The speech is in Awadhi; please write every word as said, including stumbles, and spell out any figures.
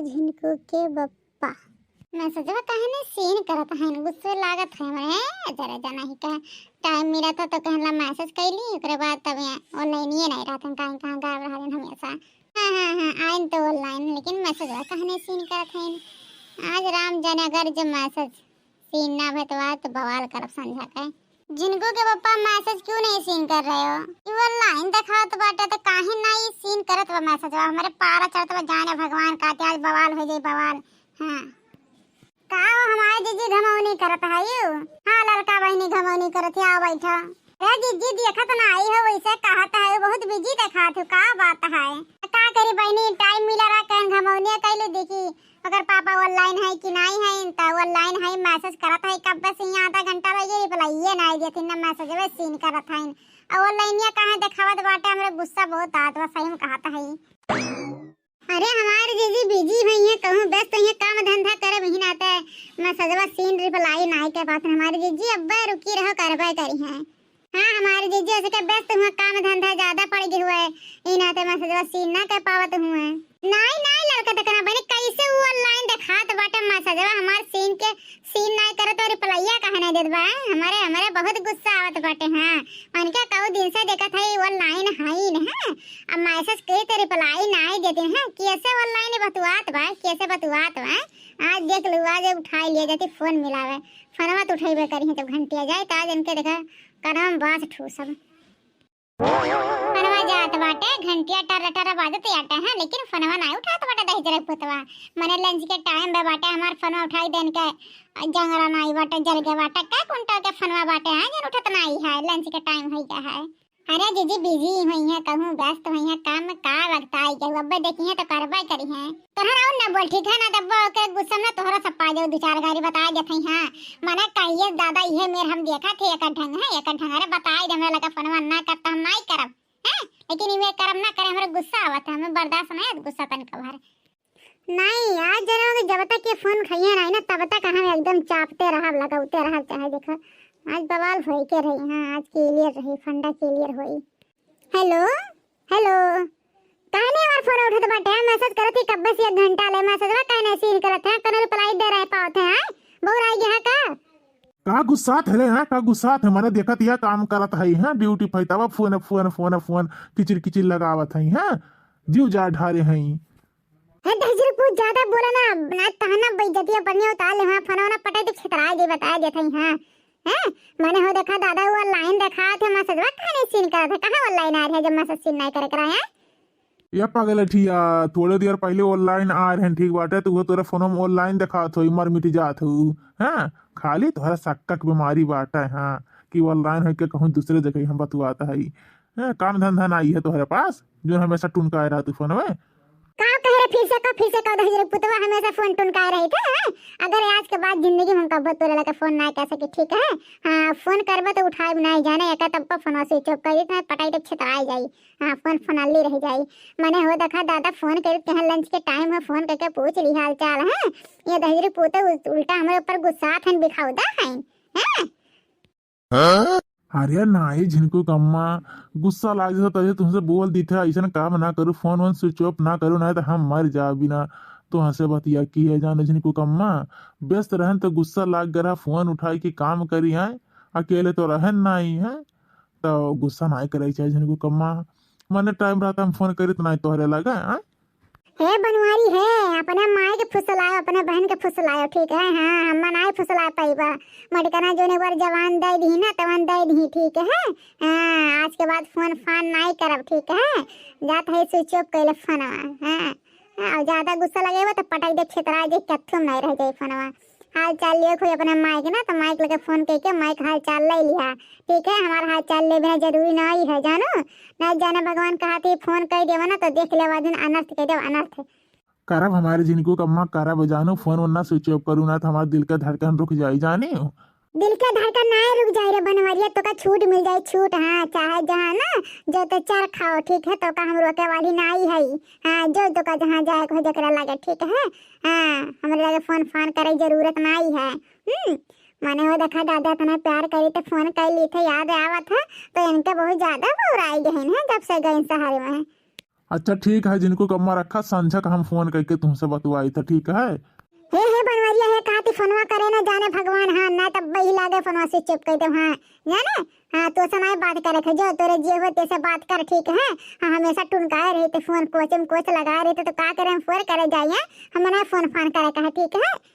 झिनकू के बप्पा। मैसेजवा काहे नहीं सीन करत हैं, गुस्से लागत है हमरे। जरा जना ही का टाइम मिला था तो कहला मैसेज कैली, ओकरे बाद तब ऑनलाइन ये नहीं रहत हैं, कहीं कहाँ गायब रहत हैं हमेशा। हाँ, हाँ, हाँ, आइन तो ऑनलाइन, लेकिन मैसेजवा काहे नहीं सीन करत हैं। आज राम जाने अगर जो मैसेज सीन ना भतवा तो बवाल करब संझा के। झिनकू के पप्पा मैसेज क्यों नहीं सीन कर रहे हो? ई ऑनलाइन देखात बाटे तो काहे ना ई सीन करत बा मैसेजवा? हमरे पारा चढ़त बा, जाने भगवान काते आज बवाल हो जाई बवाल। हाँ। का हो हमारे जीजी घमौनी करत है यू? हाँ ललका बहिनी घमौनी करत है, आओ बैठा। ए जीजी देखत ना आई हो वैसे कहत है, बहुत बिजी देखात हो, का बात है? का करी बहिनी, टाइम मिला रहा कहन घमौनिया कैले देखी। अगर पापा ऑनलाइन है कि नहीं है, त ऑनलाइन है, मैसेज करत है, कब से यहाँ आधा घंटा लगे, रिप्लाई ये नहीं देती, ना मैसेज में सीन करत है। और ऑनलाइनिया काहे देखावत बाटे, हमरे गुस्सा बहुत आत बा, सही में कहत है। अरे हमारे जीजी बिजी हुई हैं, कहूँ व्यस्त हुई हैं, काम धंधा करे वही नाते मैसेजवा सीन रिप्लाई नहीं कर पाते हमारे जीजी। अब्बे रुकी रहो, करबे करी हैं। हाँ, हमारे जीजी ऐसे के व्यस्त हुआ, काम धंधा ज्यादा पड़ गए हुए, ई नाते मैसेजवा सीन ना कर पावत हुए। नाई, नाई लड़का, त कना बने कैसे वो ऑनलाइन देखात बाटे मैसेजवा, हमार सीन के सीन नाई करत और रिप्लाईया काहे नाई देत बा? हमारे, हमारे बहुत गुस्सा आवत बाटे। हाँ, उनके कऊ दिन से देखत है ऑनलाइन है ना, अब मैसेज के तो रिप्लाई नाई देते हैं, कैसे ऑनलाइन बतुआत बा, कैसे बतुआत बा? आज देख लू, आज उठाई लिया जाती फोन मिलावे, फोनवा तो उठेबे करी है जब घंटिया जाए, तो आज इनके देखा कनवा में बांस ठूसब। फोनवा जात बाटे, घंटिया टर टर बाजत आटे हैं, लेकिन फोनवा नाई उठात बाटे दहिजरे पुतवा। मने लंच के टाइम बे बाटे, हमार फोनवा उठाई देन के जंगरा नाई बाटे, जल गए बाटे, का कुंटा के फोनवा बाटे हैं, जन उठत नाई है, लंच के टाइम हो गया है। अरे जीजी बिजी हुई हैं, कहूँ व्यस्त हुई हैं, काम में का वक्त आई गए, अब्बे देखी हैं तो करबे करी हैं। तोहरा और ना बोल, ठीक है ना, तब ओके गुस्सा में तोहरा सब पा जाओ, दो चार गारी बता देत हई। हाँ, मने कहिए दादा, इहे मेर हम देखा थे, एकर ढंग है, एकर ढंग। अरे बताई दे, हमरा लगा फोनवा ना कर, त हम नाई करब, हैं? लेकिन इमे करब ना करे, हमरा गुस्सा आवत है, हमें बर्दाश्त नहीं है गुस्सा तनिक भर। नहीं, आज जरा के जब तक ये फोन खइए नहीं ना, तब तक हम एकदम चापते रहब, लगौते रहब, चाहे देखो, आज बवाल होई के रही। हाँ, आज क्लियर रही, फंडा क्लियर होई। हेलो, हेलो, काहे नहीं हमार फोन उठत बाटे? हम मैसेज करत ही कब्बे से एक घंटा ले, मैसेजवा काहे नहीं सीन करत है? कौनो रिप्लाई दे रहे पावत है, हैं? बौर आई गया है का? का गुस्सात है रे, हैं? का गुस्सात है? मने देखत या काम करत है, हैं? ड्यूटी फैतावा फोन, फोन, फोन, फोन, किचिर, किचिर लगावत है, हैं? जीव जा ढारे हैं। हे दहिजरी पूत, ज्यादा बोला ना, ना तहना बेइज्जतिया बढ़िया उतार ले, हाँ? फोनवा ना पटाई तो छितरा जे, बता देत है, हाँ? हैं? मने हो देखा दादा, वो ऑनलाइन देखात है, मैसेजवा काहे नहीं सीन करत है? कहाँ ऑनलाइन आ रहे हैं जब मैसेज सीन नहीं करे करा है? या पागल अठिया, थोड़े देर पहले ऑनलाइन आ रहे हैं, ठीक बाटे, तो वो तोरा फोन में ऑनलाइन देखात हो, मर मिट जात हो, हैं? खाली तोहरा सक्का के बीमारी बाटे, हाँ, कि ऑनलाइन है के कहूँ दूसरे जगह हम बतुआत है, हैं? काम धंधा नहीं है तोहरे पास, जो हमेशा टुनकाए रहत फोन में। का कह रहे, फिर से का, फिर से का, दहिजरे पुतवा हमेशा फोन टुनकाए रही थे, हैं? अगर आज के बाद जिंदगी में कब्बो तोरे लगे फोन ना कर सके, ठीक है? हाँ, फोन करबे तो उठाए नहीं जाने, एक तब का फोन स्विच ऑफ कर देते हैं, पटाई तो छितराई जाई। हाँ, फोन फोन अल्ली रह जाई। मने हो देखा दादा, फोन कर कहे लंच के टाइम है, फोन करके पूछ ली हाल चाल है। ये दहिजरी पूते उल-, उल्टा हमारे ऊपर गुस्सा थन बिखाउदा है, हैं? अरे नाई झिनकू कम्मा, गुस्सा लाग जाता तभी तुमसे बोल दी थे, ऐसा काम ना करू, फोन वोन स्विच ऑफ ना करू, नहीं तो हम मर जा बिना तुमसे बतिया की है, जानो झिनकू कम्मा। व्यस्त रहन तो गुस्सा लाग गया, फोन उठाए के काम करी है, अकेले तो रहन नहीं है, तो गुस्सा नहीं करे चाहे झिनकू कम्मा। मने टाइम रहता हम फोन करी तो नहीं तोहरे लगा, हैं? हे बनवारी है, अपने माई के फुसलायो, अपने बहन के फुसलायो, ठीक है? हाँ, हम नाई फुसला पाइबा। मटकना जोने बार जवान दे दी ना, तवन दे दी, ठीक है? हाँ, आज के बाद फोन फान नाई करब, ठीक है? जात है स्विच ऑफ कैले फोनवा, हाँ। हाँ, और ज्यादा गुस्सा लगेबा तो पटाई दे, छितरा दे, कत्थुम नहीं रह जाए फोनवा। हाल चाल लियो कोई अपने माइक ना, तो माइक लगे फोन करके माइक हाल चाल ले लिया, ठीक है? हमारा हाल चाल ले बिना जरूरी नहीं है, जानो? नहीं जाने भगवान कहा थी फोन कर देवा ना, तो देख लेवा दिन अनर्थ कर देवा, अनर्थ। करब हमारे जिनको कम्मा करब, जानो, फोन वोन ना स्विच ऑफ करू ना, तो हमारे दिल का धड़कन रुक जाई, जाने? दिल का धड़कन ना रुक जाए रे बनवरिया, तो का छूट मिल जाए, छूट, हाँ, चाहे जहाँ ना, जो तो चर खाओ, ठीक है? तो का हम रोके वाली नाई है, हाँ, जो तो का जहाँ जाए को जकरा लगे, ठीक है? हाँ, हमरे लगे फोन फान करे जरूरत नाई है। हम्म, माने हो देखा दादा इतना प्यार करी तो फोन कर ली थे, याद आवत है, तो इनके बहुत ज्यादा बौराई गए हैं जब से गए शहर में। अच्छा ठीक है, जिनको कम्मा रखा, संझक हम फोन करके तुमसे बतवाई था, ठीक है? हे, हे बनवरिया, हे कहा थी फोनवा करे ना जाने भगवान, हाँ, ना तब वही लागे फोनवा से चुप कर दे, हाँ, जाने? हाँ, तो समय बात करे थे, जो तोरे जे हो तेसे बात कर, ठीक है? हाँ, हमेशा टुनकाए रही थे फोन, कोच में कोच लगाए रही थे, तो का करे, हम फोन करे जाइए, हम ना फोन फान करे कहे, ठीक है?